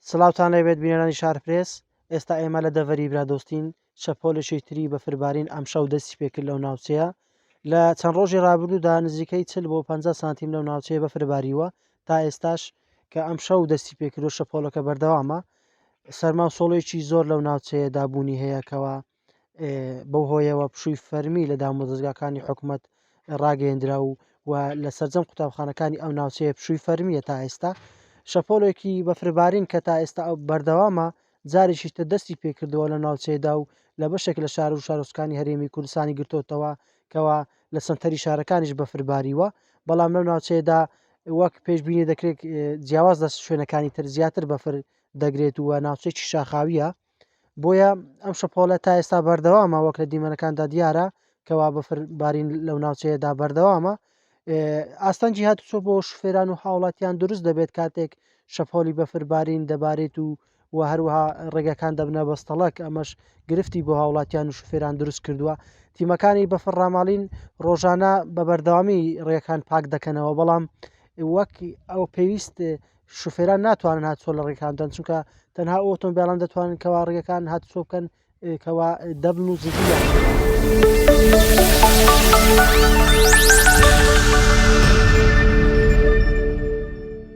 سڵاوتان لێبێت بینەرانی شارپرێس، ئێستا ئێمە لە دەڤەری برادۆستین، شەپۆلێکی تری بەفربارین ئەمشەو دەستی پێکرد لەو ناوچەیە. لە چەند ڕۆژی ڕابردوودا نزیکەی 40 بۆ 50 سانتیم لەو ناوچەیە بەفر باریوە، تا ئێستاش کە ئەمشەو دەستی پێکردو شەپۆلەکە بەردەوامە. سەرما و سۆڵێکی زۆر لەو ناوچەیەدا بوونی هەیە کەوا بەو هۆیەوە پشووی فەرمی لە دامودەزگاکانی حکومەت ڕاگەیەندرا و و لە سەرجەم قوتابخانەکانی ئەو ناوچەیە پشووی فەرمیە تا ئێستا شەپۆلێکی بەفربارین کە تا ئێستا ئەو بەردەوامە جارێکی تر دەستی پێکردەوە لە ناوچەیەدا و لە بەشێک لە شار و شارۆچکانی هەرێمی کوردستانی گرتۆتەوە کەوا لە سەنتەری شارەکانیش بەفرباریوە بەڵام لەو ناوچەیەدا وەک پێشبینی دەکرێت جیاواز لە شوێنەکانی تر زیاتر بەفر دەگرێت و ناوچێکی شاخاویە بۆیە ئەم شەپۆلە تا ئێستا بەردەوامە وەک لە دیمەنەکاندا دیارە کەوا بەفر بارین لەو ناوچەیەدا بەردەوامە ئاستەنگی هاتوچۆ بۆ شوفێران و هاوڵاتیان دروست دەبێت کاتێک شەپۆلی بەفربارین دەبارێت و و هەروەها ڕێگەکان دەبنە بەستەڵەک ئەمەش گرفتی بۆ هاوڵاتیان و شوفێران دروست کردووە تیمەکانی بەفر ڕاماڵین ڕۆژانە بە بەردەوامی ڕێکان پاک دەکەنەوە بەڵام وەک ئەو پێویست شوفێران ناتوانن هاتوچۆ لە ڕێگەکان بدەن چونکە تەنها ئەو ئۆتۆمبیلان دەتوانن کەوا ڕێگەکان هاتوچۆ بکەن کەوا دەبن و زیان.